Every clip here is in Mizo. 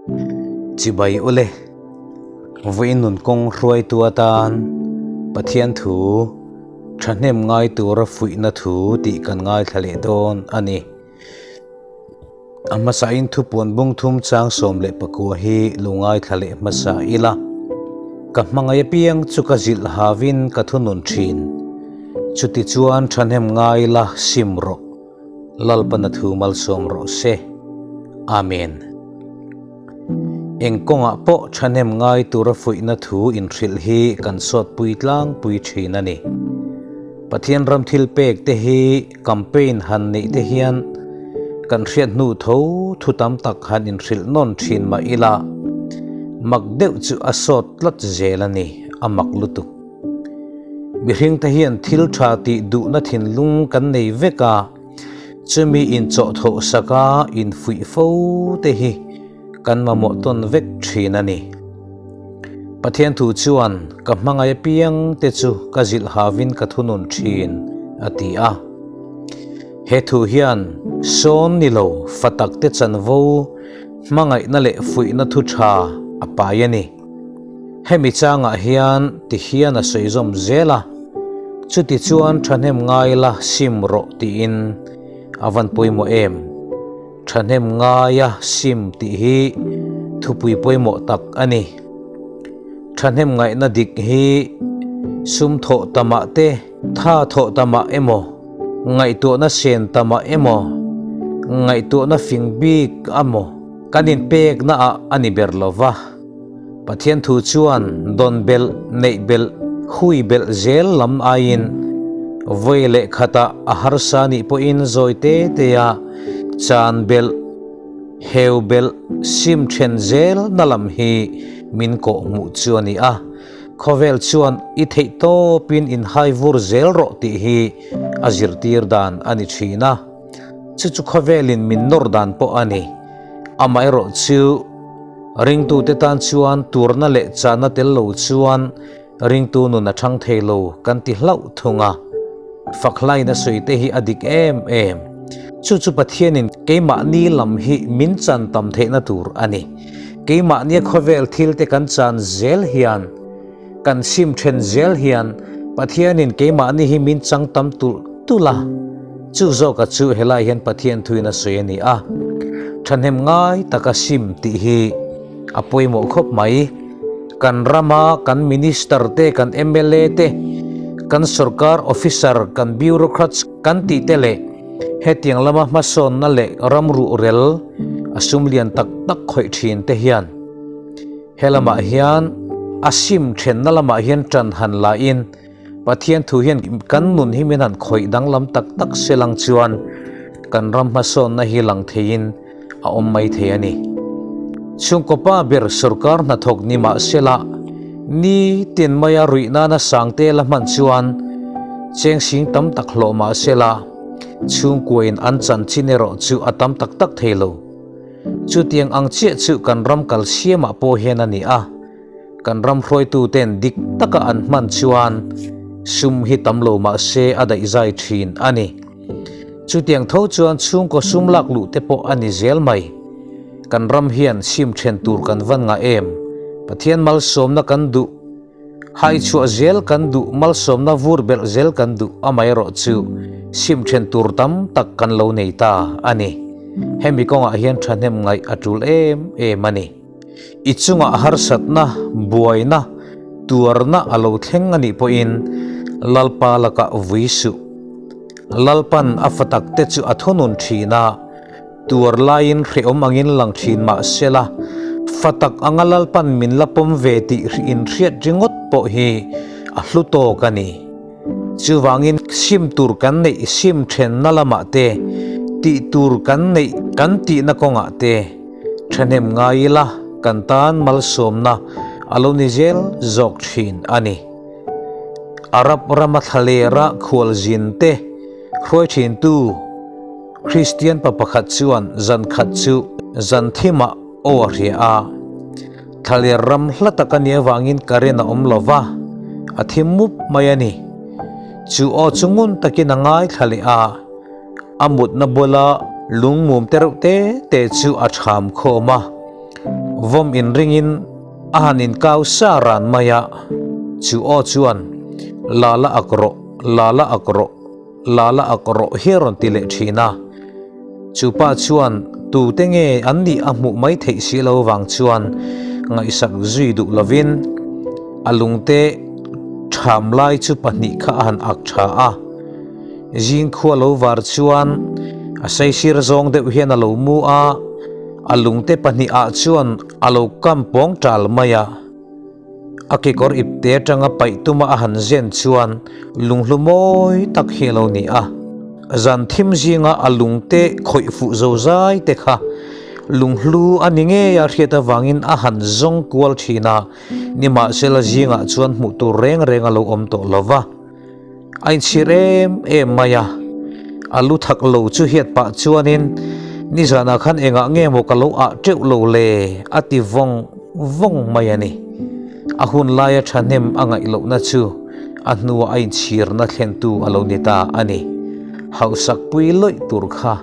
Chibai ule, vawiin nun kawng hruaitu atan Pathian thu thahnem ngai tura fuihna thu tih kan ngaithla leh dawn a ni. A hmasain thupuan bung thum chang 14 hi lo ngaithla leh hmasa ila. Ka hmangaih apiang chu ka zilh havin ka thunun thin. Chutichuan thahnem ngai la sim rawh. Lalpana thu malsawm rawh se. Amen. Eng kawngah pawh thahnem ngai tura fuihna thu inhrilh hi kan sawtpui tlangpui thin a ni. Pathian ram thil pek te hi campaign han neih te hian kan hriat hnu tho thu tam tak han inhrilh nawn thin mah ila, mak deuh chu a sawt tlat zel a ni, a mak lutuk. Mihring te hian thil tha tih duhna thinlung kan nei vek a, chumi inchawhthawh saka infuih fo te hi kan mamawh tawn vek thin a ni. Pathian thu chuan ka hmangaih apiang te chu ka zilh havin ka thunun thin a ti a. He thu hian sawn ni lo fa tak te chanvo hmangaihna leh fuihna thu tha a pai a ni. Hemi changah hian ti hian a sawi zawm zel a, chuti chuan thahnem ngai la sim rawh tiin a van pawimawh em? Thahnem ngaia sim tih hi thupui pawimawh tak a ni. Thahnem ngaihna dik hi sum thawh tamah te, tha thawh tamah emaw, ngaihtuahna sen tamah emaw, ngaihtuahna fing bik amaw kan inpekna ah a ni ber lo va. Pathian thu chuan dawn belh, neih belh, hui belh zel lam aiin vawi leh khatah a harsa nih pawhin zawi te tea chan belh, heu belh, sim then zel na lam hi min kawh hmuh chu a ni a. Khawvel chuan i theih tawpin inhai vur zel rawh tih hi a zirtir dan a ni thin a. Chu chu khawvelin min nawr dan pawh a ni. Amaherawh chu ringtute tan chuan turna leh chahna tel lo chuan ringtu nun a thang thei lo kan ti hlauh thung a. Fakhlain a sawi te hi a dik em em. Chu chu Pathianin keimahni lam hi min chan tam theihna tur a ni. Keimahnia khawvel thil te kan chan zel hian, kan sim then zel hian Pathianin keimahni hi min chang tam tulh tulh a. Chu zawka chu helai hian Pathian thuin a sawi a ni a. Thahnem ngai taka sim tih hi a pawimawh khawp mai. Kan rama kan minister te, kan mla te, kan sorkar officer, kan bureaucrats kan tih te leh hetiang lama hmasawnna leh ram ruhrel a sum lian tak tak khawih thin te hian He lamah hian a sim thenna lamah hian tan han lahin Pathian thu hian kan nun hi min han khawih danglam tak tak se lang chuan kan ram hmasawnna hi lang theiin a awm mai thei a ni. Chhungkaw pa ber sorkar hnathawk ni mah sela ni tin maia ruih nana sangte la hman chuan cheng sing tam tak hlawh mah sela chhungkuain an chanchin erawh chu a tam tak tak thei lo. Chutiang ang chiah chu kan ram kal siamah pawh hian a ni a, kan ram hruaituten dik taka an hman chuan sum hi tam lo mah se a daihzai thin a ni. Chutiang tho chuan chhungkaw sum lak luh te pawh a ni zel mai. Kan ram hian sim then tur kan van ngah em? Pathian malsawmna kan duh. Hai chhuah zel kan duh, malsawmna vur belh zel kan duh, amaherawh chu sim then tur tam tak kan lo nei ta a ni. Hemi kawngah hian thahnem ngaih a tul em em a ni. I chungah harsatna, buaina, tuarna a lo thleng a nih pawhin Lalpa lakah vui suh. Lalpan a fatakte chu a thunun thin a. Tuar laiin hrehawm angin lang thin mah sela, fa tak anga Lalpan min la pawm ve tih inhriat ringawt pawh hi a hlu tawk a ni. Chuvangin sim tur kan neih sim thenna lamah te, tih tur kan neih kan tihna kawngah te thahnem ngai ila kan tan malsawmna a lo ni zel zawk thin a ni. Arab rama thlalera khualzin te hruai thintu. Kristian pa pakhat chuan zan khat chu zan thimah aw a hria a. Thlaler ram hla tak a nih avangin current a awm lo va, a thim mup mai a ni. Chu aw chu ngun takin a ngaithla leh a, a mutna bula lungmum te reuh te te chu a chham khawm a. Vawm inringin a han inkau sa ran mai a, chu aw chuan, La la ak rawh, la la ak rawh, la la ak rawh hi a rawn ti leh thin a. Chu pa chuan tute nge an nih a hmuh mai theih si lo vang chuan ngaihsak zui duh lovin a lungte ṭham lai chu pahnih kha a han ak ṭha a. Zingkhua lo var chuan a saisir zawng deuh hian a lo mu a, a lungte pahnihah chuan a lo kam pawng ṭal mai a. A kekawr ipte atanga paih tuma a han zen chuan lunghlu mawi tak hi a lo ni a. Zan thim zinga a lungte khawih fuh zo zai te kha lunghlu a ni ngei a hriat avangin a han zawng kual thin a, nimahsela zingah chuan hmuh tur reng reng a lo awm tawh lo va. A inchhir em em mai a, a lu thak lo chu hiat pah chuanin nizanah khan engah nge maw ka lo ah teuh lo le a ti vawng vawng mai a ni. A hun laia thahnem a ngaih lohna chu a hnuah a inchhirna thlentu a lo ni ta a ni. Hauhsak pui lawih tur kha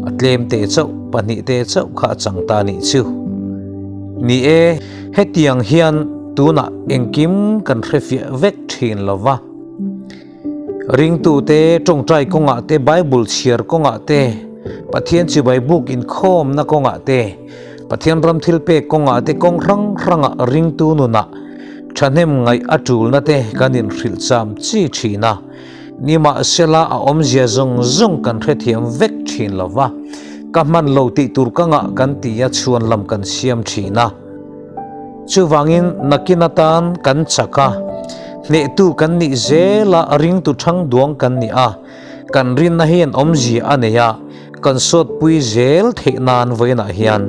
a tlem teh chauh, pahnih teh chauh kha a chang ta a nih chu. Ni e, hetiang hian tunah engkim kan hrefiah vek thin lo va. Ringtute tawngtai kawngah te, Bible chhiar kawngah te, Pathian chibai buk inkhawmna kawngah te, Pathian ram thil pek kawngah te kawng hrang hrangah ringtu nunah thahnem ngaih a tulna te kan inhrilh cham chi thin a. Nimahsela a awmzia zawng zawng kan hrethiam vek thin lo va, ka hman lo tih tur ka ngah kan ti a chhuan lam kan siam thin a. Chuvangin nakin atan kan chak a, hnehtu kan nih zel a, ringtu thang duang kan ni a, kan rinna hian awmzia a nei a, kan sawtpui zel theih nan vawiinah hian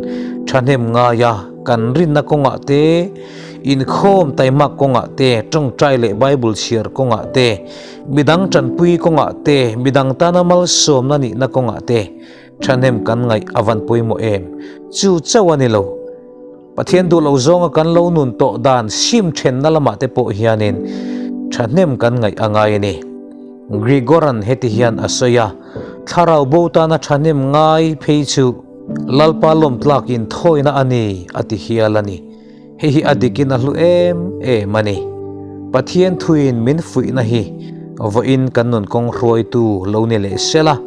thahnem ngai a, kan rinna kawngah te, inkhawm taimak kawngah te, tawngtai leh Bible chhiar kawngah te, midang tanpui kawngah te, midang tana malsawmna nihna kawngah te thahnem kan ngaih a van pawimawh em? Chu chauh a ni lo. Pathian duh lo zawnga kan lo nun tawh dan sim thenna lamah te pawh hianin thahnem kan ngaih a ngai a ni. Grigoran heti hian a sawi a, Thlarau bo tana thahnem ngai phei chu Lalpa lawmtlakin thawina a ni a ti hial a ni. Hei hi a dikin a hlu em em a ni. Pathian thuin min fuihna hi vawiin kan nun kawng hruaitu lo ni leh sela,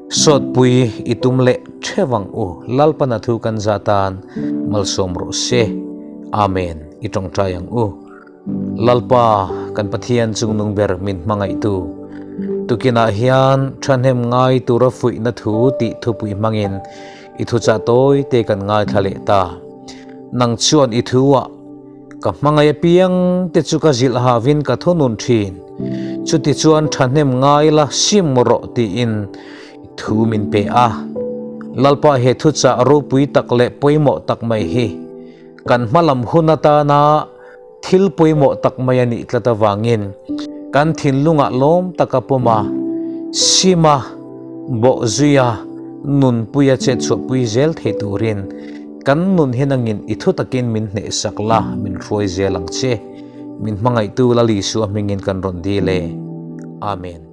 sawtpui i tum leh theuh ang u. Lalpana thu kan za tan malsawm rawh se. Amen. I tawngtai ang u. Lalpa, kan Pathian chungnung ber min hmangaihtu, tukinah hian thahnem ngai tura fuihna thu tih thupui hmangin I thuchah tawi te kan ngaithla leh ta. Nang chuan i thuah, Ka hmangaih apiang te chu ka zilh havin ka thunun thin. Chuti chuan thahnem ngai la sim rawh tiin i thu min pe a. Lalpa he thuchah ropui tak leh pawimawh tak mai hi kan hmalam hun atana Thil pawimawh tak mai a nih tlat avangin kan thinlungah lawm taka pawm a, sim a, bawh zui a, nunpui a chetchhuahpui zel thei turin kan nun hi nangin i thu takin min hnehsak la, min hruai zel ang che. Min hmangaihtu Lal Isua hmingin kan rawn dil e. Amen.